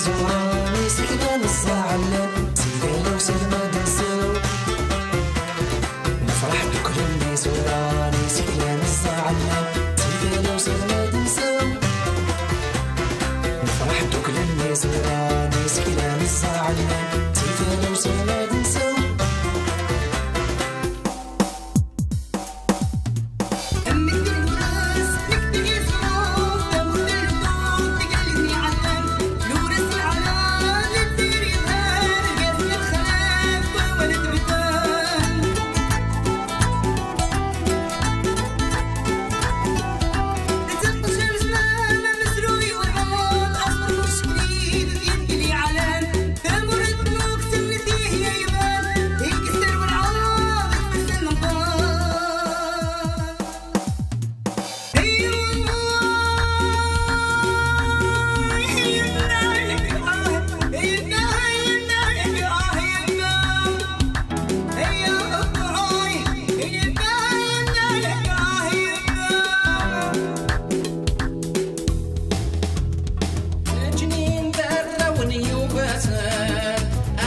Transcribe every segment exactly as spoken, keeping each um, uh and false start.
زوران يسكن الزعلان، سيدي لو سلمى دنسو. نفرح بكل اللي زوران يسكن الزعلان، سيدي لو سلمى دنسو. نفرح بكل اللي زوران يسكن الزعلان، سيدي لو سلمى دنسو. Leǧnin d arraw n Yubasen,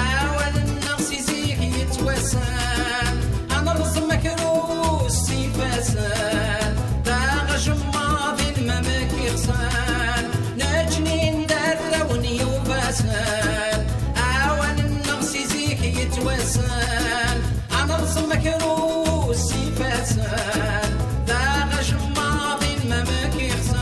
awal-nneɣ si zik yettwasen, ad nerẓem akerrus s ifassen, d aɣ jemmaḍ ilmam k-ixsen. Leǧnin d arraw n Yubasen, awal-nneɣ si zik yettwasen, ad nerẓem akerrus s ifassen, d aɣ jemmaḍ ilmam k-ixsen.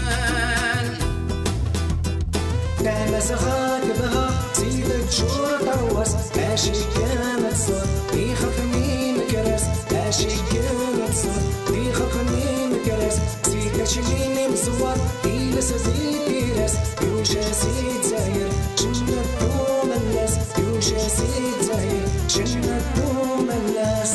Tamazɣa tebɣa sida teččur ṭawas, acu kan ad tẓer, ixef n imekras, acu kan ad tẓer, ixef n imekras, si taclin imẓewwer, iles di tiras, yuca si Dzayer, cennet umellas, yuca si Dzayer, cennet umellas.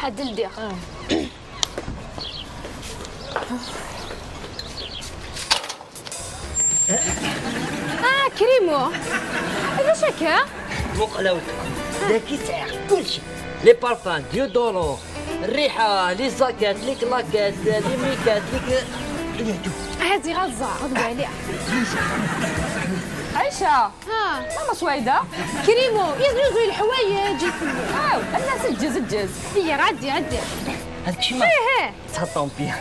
Ḥadel diɣ. Ah, Krimo! D acu akka? Muqel a weltma. Dagi sɛiɣ kulci. Les parfums, déodorant, rriḥa, les zaquettes, les claquettes, les miquettes, les... Hadi ɣer ẓẓer, ɣer wali. Ɛica! Ah. Mama Swayda. Krimo, yeznuzuy leḥwayeǧ. Aw, annas ǧǧez, ǧǧez. Iyya, ɛeddi, ɛeddi. Ad kecmeɣ. Ih, ih. Ça tombe bien.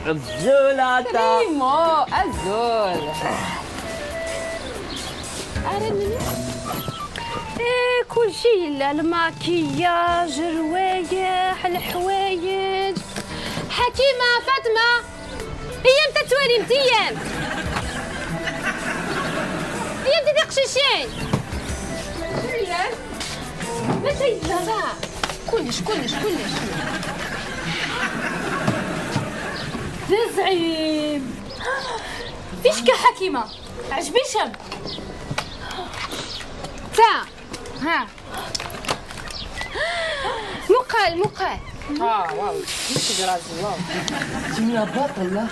Azul a ta. Krimo, azul. Ara nini? Eh, kulci yella, lmakiyaǧ, rwayeḥ, leḥwayeǧ. Ḥakima, Fatma. Iyyamt ad twalimt, iyyamt! Iyyamt a tiqcicin! Maca yella da! Kullec, kullec, kullec! D azɛim! Ticka Ḥakima! Ɛejb-icem! Ta! Ha! Muqel, muqel. Ah, واو. مش جراز، واو. سينيا باطل، لا.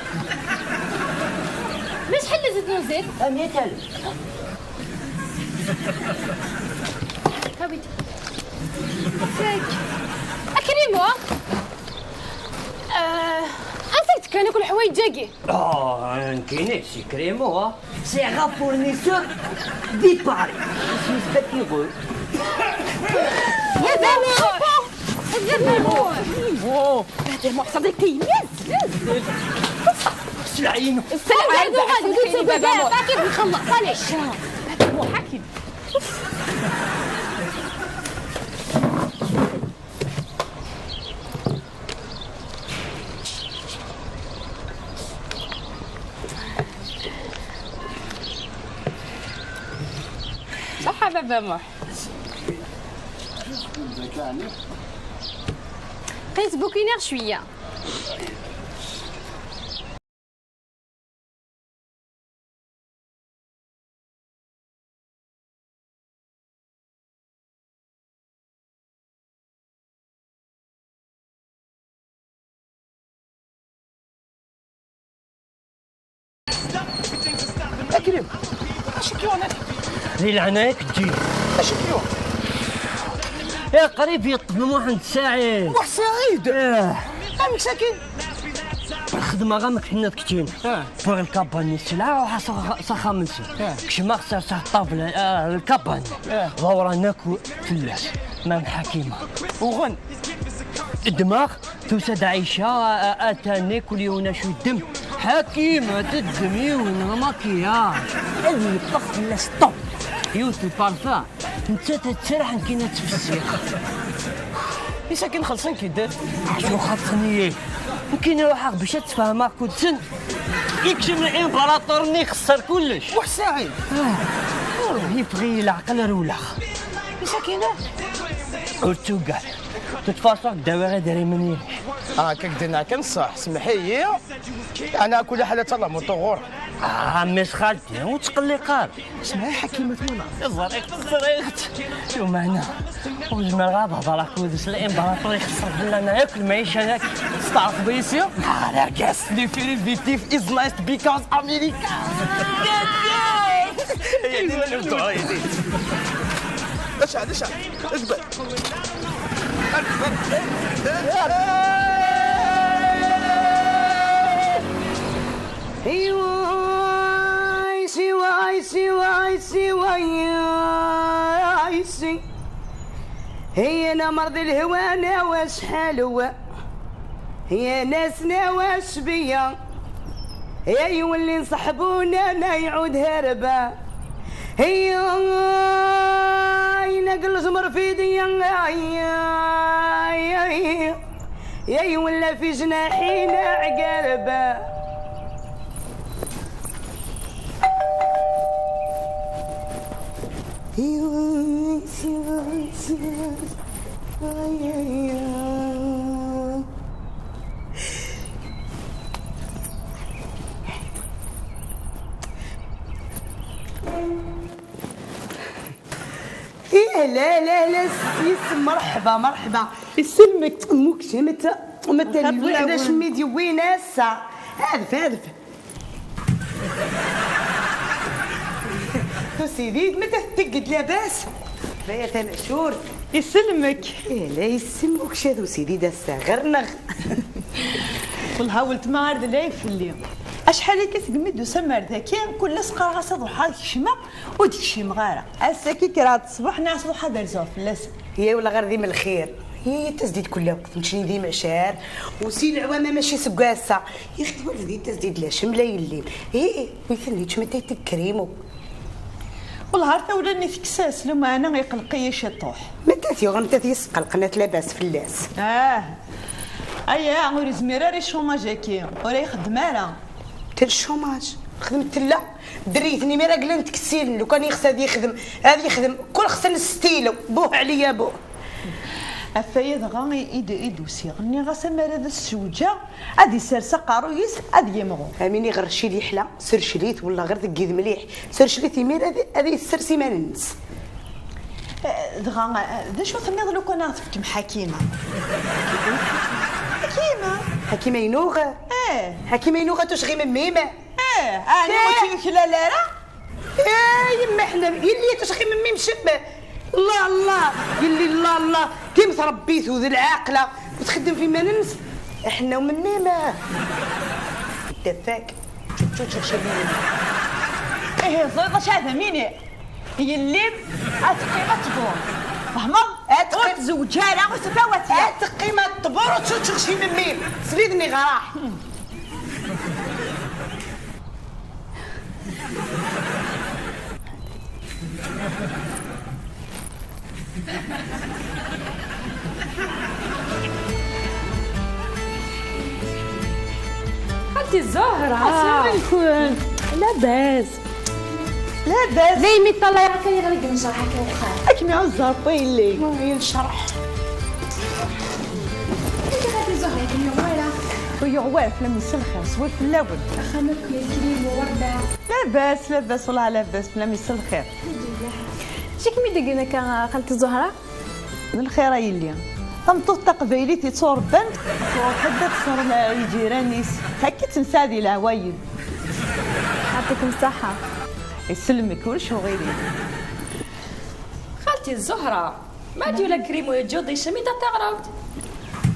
مش حل زيت نزيت. أميتال. هاويت. فك. أكريمو. آه، أنت كان كل حوايج جاكي. آه، نكيني سي كريمو، ها. C'est un fournisseur de Paris. اسمه سبتيغو. هذا هو. هذا هو. يا محسن، ديك تيميز. سلعينو. السلام عليكم، غادي تسوق بابا موح. كيف نخلص؟ صالح. بابا موح، حكي. صح بابا موح. قيس بوكينير شوية. أكرم، اش كيون؟ ذي العناية كتجي. اش كيون؟ يا قريب يطب محمد سعيد. واه سعيد. إيه. أنا مساكين. الخدمة غا مكتنا كتين. إيه. فوق الكاباني السلعة وحا صخا من سي. إيه. كشما خسر صح الطابلة، آه، الكاباني. إيه. ضورا ناكو فلاس. ما حكيمة. وغن. الدماغ. توسد عيشة، آه، أتاني كل يوم شو الدم. حكيمة الدم يون ماكياج. اللي يطلق في الناس طب. يوت البارفان. انت تتسرح كينا تفسير. إيش كي نخلصن كي درت؟ شو خاصني؟ كاين واحد باش تفهم كل سن. يكشم الامبراطور اللي يخسر كلش. واه سعيد. آه. يبغي العقل رولاخ. إيش كاينة؟ ورتوغال. تتفاصل داوي غير داري مني. آه، كيك دينا كان صح، سمحي لي. أنا كل حالة الله مطغور. آه، مش خالتي، وتقلي قال. اسمعي حكيمة ولا؟ الزريخت، الزريخت. شو معنا؟ وزمر غاب هضرك ودس الإمبراطور يخسر لنا ياكل معيشة هناك. ستارت بيسيو. آه، لا، guess the very effective is nice because America. اشعل، اشعل، اقبل. ايوا، ايسي، وايسي، وايسي، وايسي. هي انا مرضي الهوى، انا واش حالو؟ هي ناس، انا واش بيا؟ يا يولي نصحبونا، انا يعود هربا. هي ينقل الزمر في ديا. يا يولى في جناحينا عقارب. إيه، لا، لا، لا، يسم، مرحبا، مرحبا. يسلمك. مكتمت، مثل الوحدة شميدي وين هسه؟ هذف، هذف. تو سيدي، متى تقد لاباس؟ بيا تنشور. يسلمك. إيه، لا يسلمك، شادو سيدي، دا الساغر نغ. والله ولد ما عرض لا يفلي. أشحال هكا تقمد وسمر ذاكي، كل ناس قرا غاصة ضحى كشمة. وديك شي مغارة. الساكي كرا الصبح، ناس ضحى دار زوف فلاس. يا ولا غير ذي من الخير. هي تزديد كل وقت، نمشي ذي معشار. وسي العوامة ماشي سقاسة. يا أخي، ولا ذي تزديد لا شم لا يليم. هي، ويثني تشمتي تكريمو. والله عارفة ولا ني تكساس، لو ما أنا يقلقي شي طوح. ما تاثي غير، ما تاثي يسقلق، أنا لاباس فلاس. آه. أيا، ور يزمير راه الشوماج هاكي، ور يخدم راه. تل الشوماج، خدمت لا. دريتني مي راجل نتكسيل، لو كان يخص هذا يخدم، هذا يخدم، كل خصنا ستيلو، بوه عليا بوه. Afayad dɣa i d-, i d-usiɣ. Nniɣ-as amar ad as-sewǧeɣ, ad isers aqerruy-is, ad yimɣu. Amin iɣerci di ḥla, sercel-it, wella ɣer deg yid mliḥ. Sercel-it imir ad, ad yessers iman-nnes. Eh, dɣa, eh, d acu tenniḍ lukan ad ɣ-tefkem Ḥakima? Ḥakima? Ḥakima inuɣ? Eh. Ḥakima inuɣ a tucɣi memmim? Eh, ɛni ur tt-yuklal ara? Eh, yemma ḥna, yelli a tucɣi memmim cem. الله الله، يلي الله الله، كيما تربيت وذي العاقلة وتخدم في مال الناس. احنا ومني ما دفاك. شوف، شوف، شوف، شوف. ايه، زيد، اش هذا؟ مين؟ يلي اتقي اتقو. فهمت؟ اتقي. Zewǧ ara, ur tefawat ya. Ad teqqim ad tbur ur tetteččeɣ ci memmi. Slid-nni ɣraḥ. Xalti Zahra. Asalama lkul. Labas. Labas. Daymi ṭṭalayeɣ akka yeɣli deg nnecraḥ akka wexxam. Ad kem-iɛuzz Ṛebbi yelli. Ur yelli ccreḥ. Anda xalti Zahra akken yuɣ wara? Ur yuɣ wara, fell-am yesselxir, swal fell-awen. Axxam akk yekkri werda. Labas, labas, wellah labas, fell-am yesselxir. Acu kem-id-igan akka, xalti Zahra? D lxir a yelli. Tameṭṭut taqbaylit yetturebban, truḥ-d ad tṣer lǧiran-is. Akka i tt-nesɛa di leɛwayed. Yɛṭikem ṣṣeḥḥa. Isellmek, ulac uɣilif. Xalti Zahra, ma d-yula Krimo yeǧǧuḍ icem-id a taɣrabt.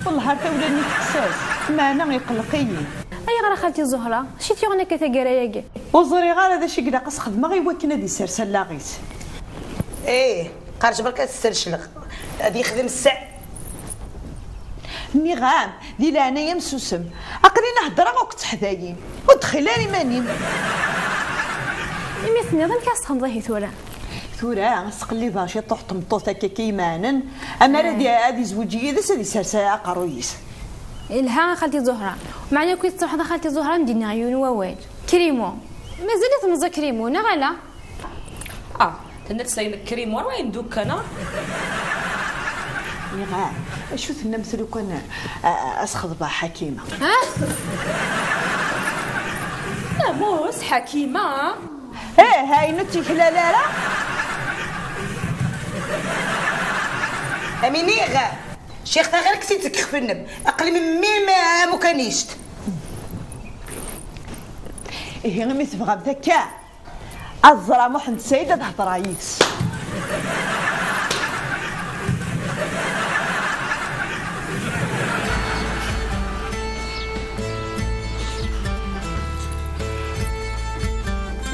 Wellah ar tawla-nni tekkes-as, meɛna iqelleq-iyi. Ayɣer a xalti Zahra? Acu i t-yuɣen akka taggara-agi? Ur ẓriɣ ara d acu i ilaq ad s-xedmeɣ i wakken ad isers allaɣ-is. Ih, qerrec berka ad ssercleɣ. Ad yexdem sseɛ. Nniɣ-am, di leɛnaya-m susem. Aql-i la heddreɣ akked teḥdayin. Ur d-xil ara iman-im. Imi tenniḍ, amek ara s-txedmeḍ ihi tura? Tura, ad s-qellibeɣ ciṭuḥ n tmeṭṭut akka akka imeɛnen, amar ad i-, ad izweǧ yid-s, ad isers aqerruy-is. Yelha a xalti Zahra. Meɛna akk i tettruḥeḍ a xalti Zahra, am d-nniɣ yiwen wawal. Krimo. Mazal-it meẓẓi Krimo, neɣ ala? Ah, tenna-d s ayen Krimo, ar wayen dukkan, ah? Nniɣ-am, acu tennamt lukan, a, a, ad s-xeḍbeɣ Ḥakima? Ha? Namus, Ḥakima? Eh, ayen ur tt-yuklal ara. Am iniɣ, cixta ɣir kkes-itt deg ixef-nnem. Aql-i memmi-m am ukanist. Ihi, imi tebɣamt akka, ad ẓreɣ Muḥend Sayid ad hedreɣ yid-s.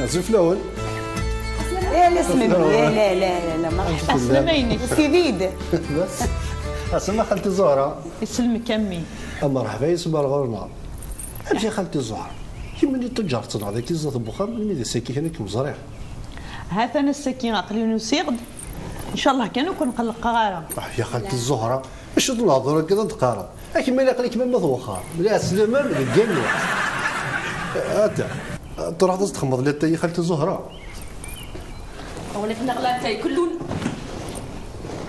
Azul fell-awen. Eh, la semaine, la, la, la, la, la, مرحبا. Aslama-inek. Sidi. Bas. Aslama xalti Zahra. Isellmek a mmi. A merḥba, yis-m ar ɣur-neɣ. Amek a xalti Zahra? Kemmini ṭuǧǧert-nneɣ dagi zdat n wexxam, almi d ass-agi kan i kem-ẓriɣ. Ha-t-an ass-agi aql-i usiɣ-d. Ncallah kan ur ken-qellqeɣ ara. Ah, ya xalti Zahra, acu d lehdur-agi i d-teqqareḍ? Akken ma aql-ik mamma d wexxam, la ɛeslama deg yal lweqt. Ata, truḥeḍ ad s-txedmeḍ latay i xalti Zahra? Ulac neɣ latay, kullun.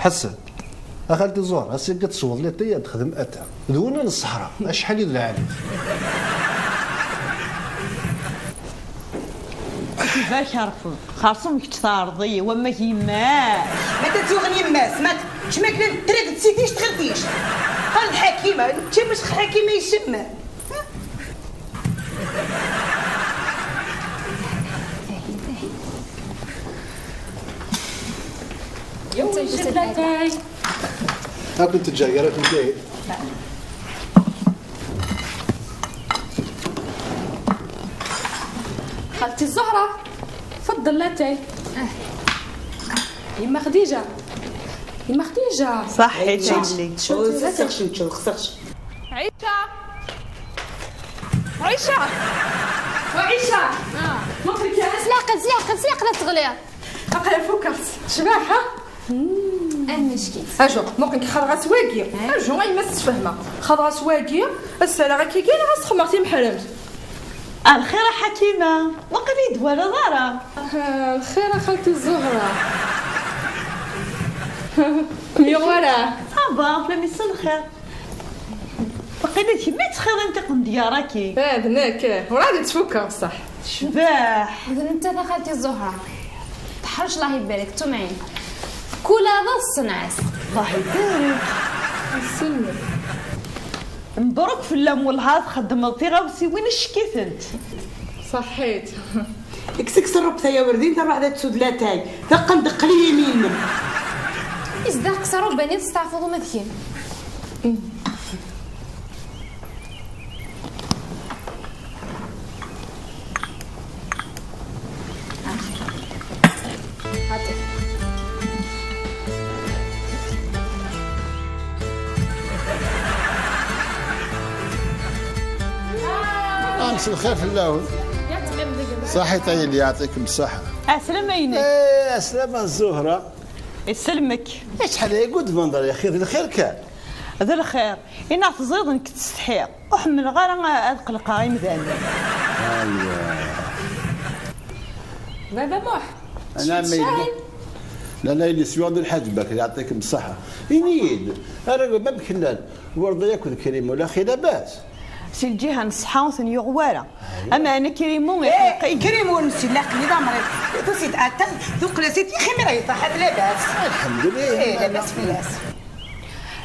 Ḥasen, a xalti Zahra, ass-agi ad tesweḍ latay ad texdem ata. D winna n ṣṣeḥra, acḥal i d lɛali. Ad ibarek Ṛebbi. Xerṣum kečč tɛerḍeḍ-iyi, wamma d yemma-k. Ma ta tuɣen yemma-s, ma t-, kemm akken trid d siti-k tɣilt-ik. Qal d Ḥakima, kemm mačči Ḥakima yesem. Yewwi latay. Ad kent-ǧǧeɣ gar-akent ihi. خالتي الزهرة، فضل لاتاي. يما خديجة، يما خديجة. صحيت يما. شوفي، خصكش نتشوف، خصكش. عيشة، عيشة، وعيشة. آه. ما قلت لها. سلاقة، سلاقة، سلاقة لا تغلي. أقرا فوكس. شباح، ها؟ المشكل. أجو، ممكن خرغت واقي. أجو، أي ما تتفهمها. خرغت واقي، السلام كي قال غاس خمرتي محرمت. الخير حكيمة، وقلي دوار ضارة. آه، الخير خالتي الزهرة. ميغورا. صافا، بلا ميسا الخير. وقيلا كيما تخير انت قم دياراكي. اه، هناك، اه. وراه تفكر بصح. شباح. إذا انت خالتي الزهرة. تحرش الله يبارك، تومعين. كل هذا الصنعس. الله يبارك. يسلمك. مبروك في اللام والهاف، خدم الطيغة وسيوين الشكيثنت. صحيت. Kkes-kkes rrebta ya Werdin, taruḥ ad tsud latay. Taqqen deqqel i yimi-nnem. Is da kkes rruba-nni testeɛfuḍ uma d kemm. مساء الخير فلاون. صحيت يا اللي يعطيكم الصحة. عسلامة عينيك. ايه، عسلامة الزهرة. يسلمك. ايش حال يا جود فاندر يا اخي، ذي الخير كان؟ ذي الخير. إنا تزيد نك تستحي. وحمل غير أنا أقلق غير مداني. ايوه. بابا موح. انا عمي. لا، لا، اللي سيوان الحاج بكري يعطيكم الصحة. إنيد. أنا ما بكلان. ورد ياكل كريم ولا خير لاباس. سي الجهة نصحى وثنيغ وارا. أما أنا كريمو إيه، يخلقي. كريمو نسي لا قلي لا مريض. تو سيت أتن، تو قلاسيت يا خي مريض، طاحت لاباس. الحمد لله. إيه، لاباس فلاس.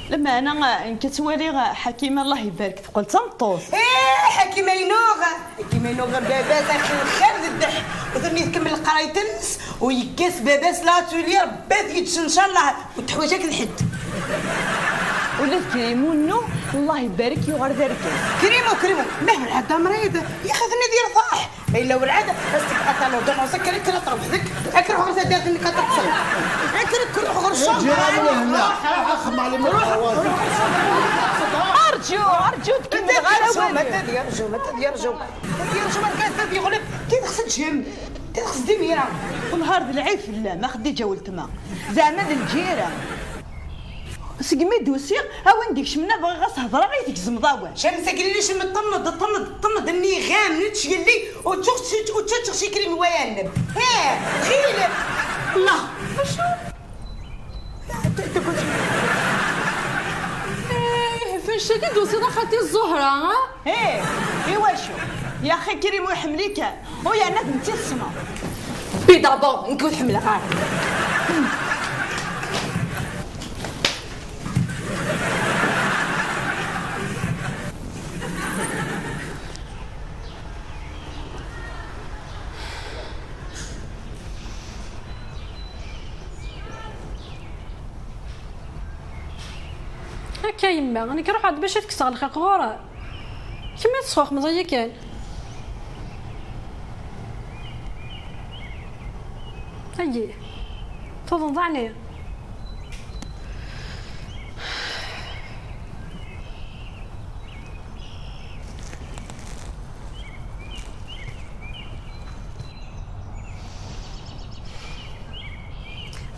لما أنا كتوالي حكيمة الله يبارك تقول تنطوس. إيه، حكيمة ينوغ. حكيمة ينوغ باباس أخي الخير ذبح. وثني تكمل القراية تنس ويقاس باباس لاتولي ربات يتش إن شاء الله. وتحويجك الحد. ولد كريمو نو، الله يبارك يغار ذلك. كريمو، كريمو، مهما العدا مريض يا أخي، ثني دير طاح. إلا والعادة، بس تبقى طالو دون وسكر كرا طرف ذك. أكره غير سداد إنك تقصر. أكره كل غير الشام. جيران هنا. أخ معلم. روح، روح، روح. أرجو، أرجو تكمل غير. ما تدي أرجو، ما تدي أرجو. ما تدي أرجو، ما تدي أرجو، ما تدي أرجو. كي تخص تجهم. تخص ديميرا. ونهار د العيد فلام، أخدي جا ولتما. زعما د الجيرة. سقمي دوسي، أوين ديك شمنا بغي غاس هضرة غي تجزم ضاوع. شمسة قليلي شم الطند، الطند، الطند، النيغام، نتش قلي، وتشوخ، وتشوخ شي كريم ويانب. ها، خيلة. الله. شو؟ إيه، فاش كي دوسي ضا خالتي الزهرة، ها؟ إيه، إيوا شو؟ يا أخي كريم ويحملي كان. ويا ناس نتي السما. بي دابور، نكون حملة غير. هكا يما، أنا كي روح عند باش تكسر الخير غورة. كيما تصخوخ مزية كان. أيي. تظن ضعني.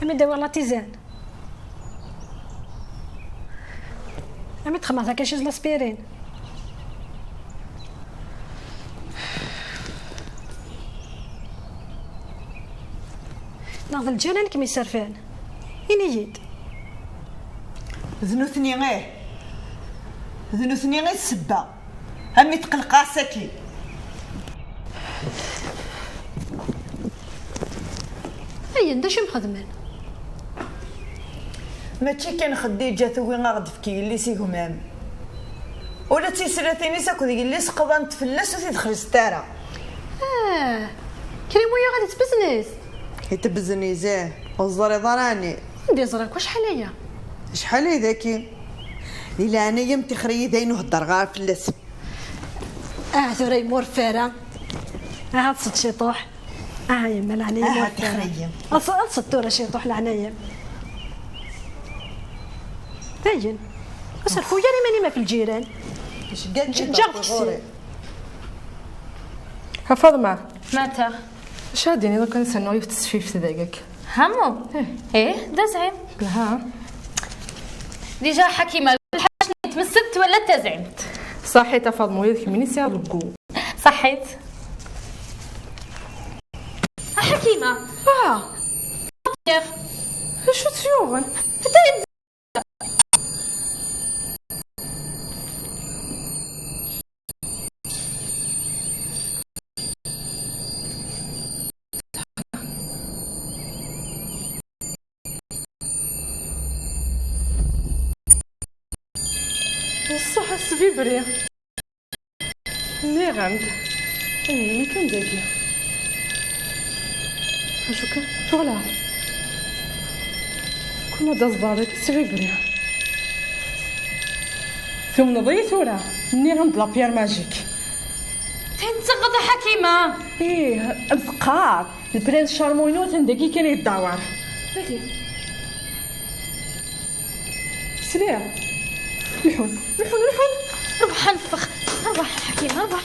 أمي داوي على تيزان. أمي تخمر هكا شي لاspirine. ناض الجيران كم يسرفان. إنيد. ذنوثني إيه. ذنوثني إيه السبة. أمي تقلق عساكي. أيا، دا شي مخدمين؟ ماشي كان خديجة توي غاغد في كيلي سي همام. ولا تيسراتيني ساكو ديك اللي سقضانت فلاس وتدخل ستارة. آه، كريم ويا غادي تبزنس. هي تبزني زاه، وزري ضراني. ندير زرك، واش حال هي؟ شحال هي ذاكي؟ إلا أنا يمتي خري داين وهدر غا فلاس. آه، ثورة يمور فارة. آه، تصد شي طوح. آه، يما، العناية آه، يمور فارة. تخريم. أص-، أصد تورا شي طوح العناية. باين. أصل خويا ريماني ما في الجيران. إيش قال جا-، لي جا في السير. ها فاطمة. ماتا؟ اش غاديني دوكا نسناو في التصفيف داكك؟ همو؟ إيه. إيه، دا زعيم. ها. ديجا حكيمة، الحاجة اللي تمسدت ولا تزعمت؟ صحيت فاطمة، وياك مني سي الكو. صحيت. حكيمة. آه. يا أخ. شو تيوغن؟ الصح السبيبري. نيغاند. إيه، مي كان داكي. شو كان؟ شو غلط؟ كون هذا الزبالة كي سبيبري. ثم نضيت ورا. نيغاند لا بيير ماجيك. تنتقد حكيمة. إيه، أذكار. البرنس شارمونو تندقي كان يدور. دقي. سريع. لحون، لحون، لحون. ربح نفخ. ربح حكيمة، ربح.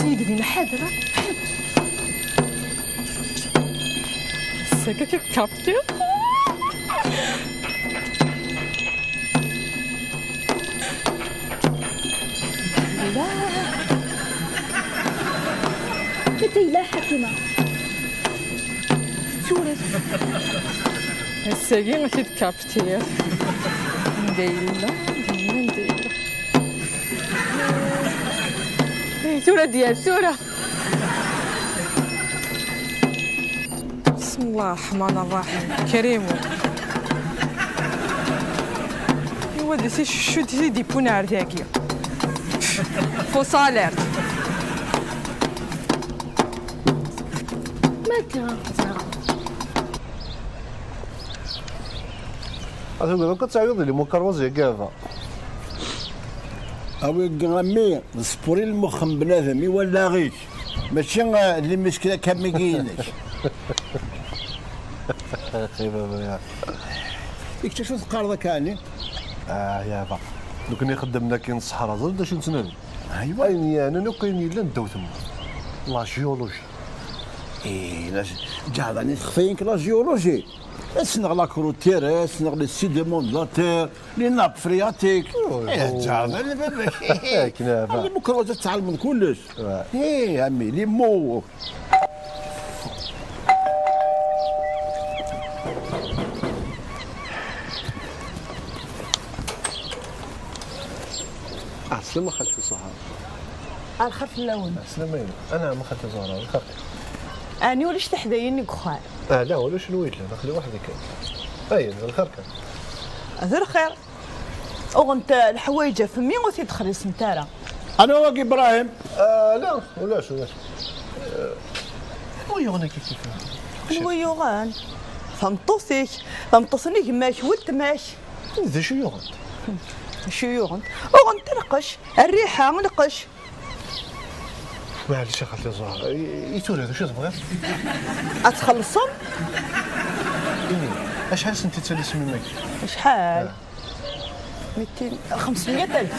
Yid-wen ḥadra. Sɛiɣ-k kaptiɣ. Anta yella Ḥakima? Tura. Ass-agi ad t-id-kaptiɣ. Anda yella? Anda yella? Anda yella? Eh, tura d-yas, tura. بسم الله الرحمن الرحيم. كريم. ايوا دي سي شو دي دي بون عرداكي. Fausse alerte. ما كان. Atan deg akk ad teɛyuḍ i limukarwaẓ ya gaba. Awi a mmi, d ṣṣpur i lmux n bnadem, i wallaɣ-ik. Mačči, eh, d imiskra kamigi-inek. Axi baba ya. I kečč acu teqqareḍ akka ɛni? Ah, ya ba. Nekkni ixeddmen akin ṣṣeḥra, ẓer d acu nettnadi. Aywa. Ayen yeɛnan akk ayen yellan ddaw tmurt. La géologie. Eh, la gé-, ǧaɛḍani texfa-yak la géologie. Ssneɣ la croûte terrestre, ssneɣ les sédiments de la terre, les nappes phréatiques. Oh, eh, oh. Ǧaɛḍani baba-k. Akken a ba. Akken mukruz ad tɛelmeḍ kullec. Ouais. Eh, a mmi, les mots. Ɛeslama xalti Zahra. Lxir fell-awen. Ɛeslama-inu. Anɛam a xalti Zahra, lxir. Ɛni ulac tiḥdayin deg uxxam? Ah, la, ulac anwa yellan, aql-i weḥd-i kan. Ayen, d lxir kan. D lxir. Uɣent, eh, leḥwayeǧ ɣef mmi ur t-id-xlisent ara. Anwa wagi Ibrahim? Ah, la, ulac, ulac. Eh, anwa yuɣen akka kif? Anwa yuɣen? Tameṭṭut-ik, tameṭṭut n gma-k, weltma-k. D acu yuɣent? D acu yuɣent? Uɣent lqecc, rriḥa, lqecc. Maɛlic a xalti Zahra, i, i tura d acu tebɣiḍ? Ad txellṣem? Ini, acḥal sent-ittalisem imak? Acḥal? Ah. Mitin, xemsmya alef.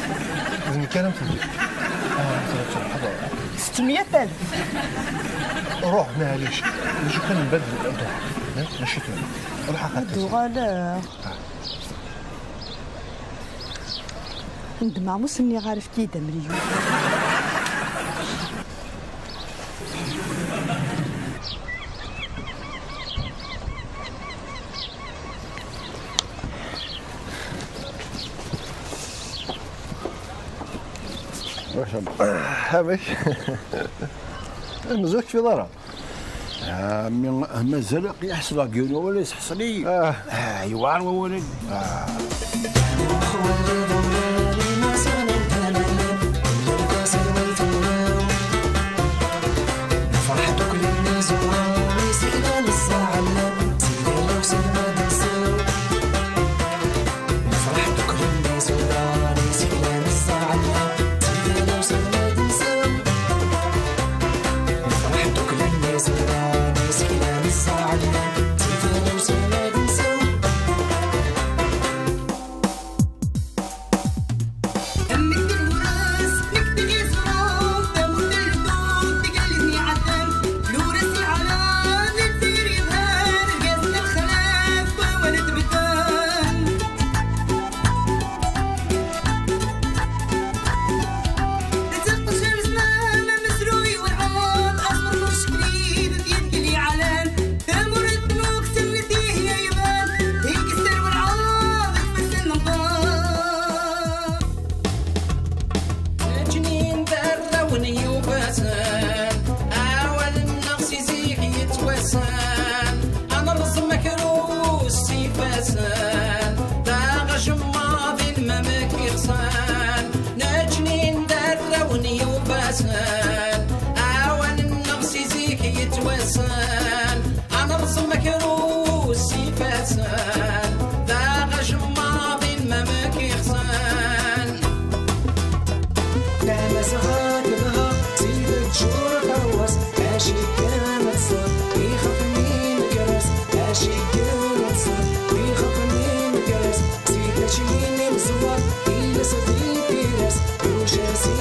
D nekk ara m-ten-fkeɣ. Ah, tura tura, ḥader. Settmya alef. Ruḥ, maɛlic. D acu kan mbaɛd ad d-ruḥ. Eh, mačči tura. Ruḥ a xalti Zahra. Ad d-uɣaleɣ. Ah. Nedmeɣ ur s-nniɣ ara efk-iyi-d amelyun. Amek? Mazal ur tekfiḍ ara? Ah, mi, mazal aql-i ḥesleɣ deg yiwen wawal yesḥesli. Ah. Ah, yewɛer wawal-agi. Ah. Nekkni d arraw n Yubasen, awal-nneɣ si zik yettwassen, ad nerẓem akerrus s ifassen, d aɣ ajemmaḍ i lmamek ixṣan. Nekkni d arraw n Yubasen, awal-nneɣ si zik yettwassen, ad nerẓem akerrus s ifassen, d aɣ ajemmaḍ i lmamek ixṣan. Tamazɣa tebha si teččur terwas, aci kan ad tṣab, ixef-nni mekkres, aci kan ad tṣab, ixef-nni mekkres, si teččin imeẓwar, iles di tires, yuca si